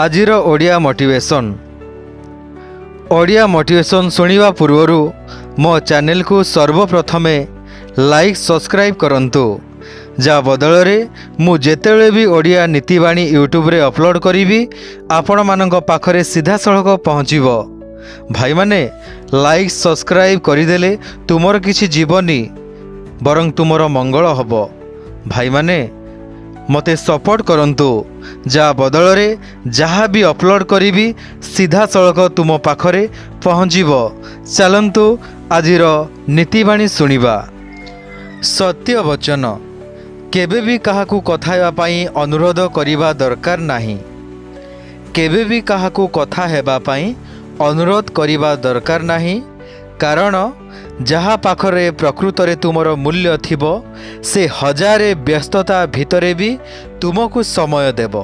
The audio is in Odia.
ଆଜିର ଓଡ଼ିଆ ମୋଟିଭେସନ୍। ଓଡ଼ିଆ ମୋଟିଭେସନ୍ ଶୁଣିବା ପୂର୍ବରୁ ମୋ ଚ୍ୟାନେଲକୁ ସର୍ବପ୍ରଥମେ ଲାଇକ୍, ସବସ୍କ୍ରାଇବ୍ କରନ୍ତୁ, ଯାହା ବଦଳରେ ମୁଁ ଯେତେବେଳେ ବି ଓଡ଼ିଆ ନୀତିବାଣୀ ୟୁଟ୍ୟୁବରେ ଅପଲୋଡ଼ କରିବି, ଆପଣମାନଙ୍କ ପାଖରେ ସିଧାସଳଖ ପହଞ୍ଚିବ। ଭାଇମାନେ, ଲାଇକ୍ ସବସ୍କ୍ରାଇବ୍ କରିଦେଲେ ତୁମର କିଛି ଯିବନି, ବରଂ ତୁମର ମଙ୍ଗଳ ହେବ। ଭାଇମାନେ, ମୋତେ ସପୋର୍ଟ କରନ୍ତୁ, ଯାହା ବଦଳରେ ଯାହା ବି ଅପଲୋଡ଼ କରିବି, ସିଧାସଳଖ ତୁମ ପାଖରେ ପହଞ୍ଚିବ। ଚାଲନ୍ତୁ, ଆଜିର ନୀତିବାଣୀ ଶୁଣିବା। ସତ୍ୟ ବଚନ। କେବେ ବି କାହାକୁ କଥା ହେବା ପାଇଁ ଅନୁରୋଧ କରିବା ଦରକାର ନାହିଁ। କେବେ ବି କାହାକୁ କଥା ହେବା ପାଇଁ ଅନୁରୋଧ କରିବା ଦରକାର ନାହିଁ, କାରଣ ଯାହା ପାଖରେ ପ୍ରକୃତରେ ତୁମର ମୂଲ୍ୟ ଥିବ, ସେ ହଜାରେ ବ୍ୟସ୍ତତା ଭିତରେ ବି ତୁମକୁ ସମୟ ଦେବ।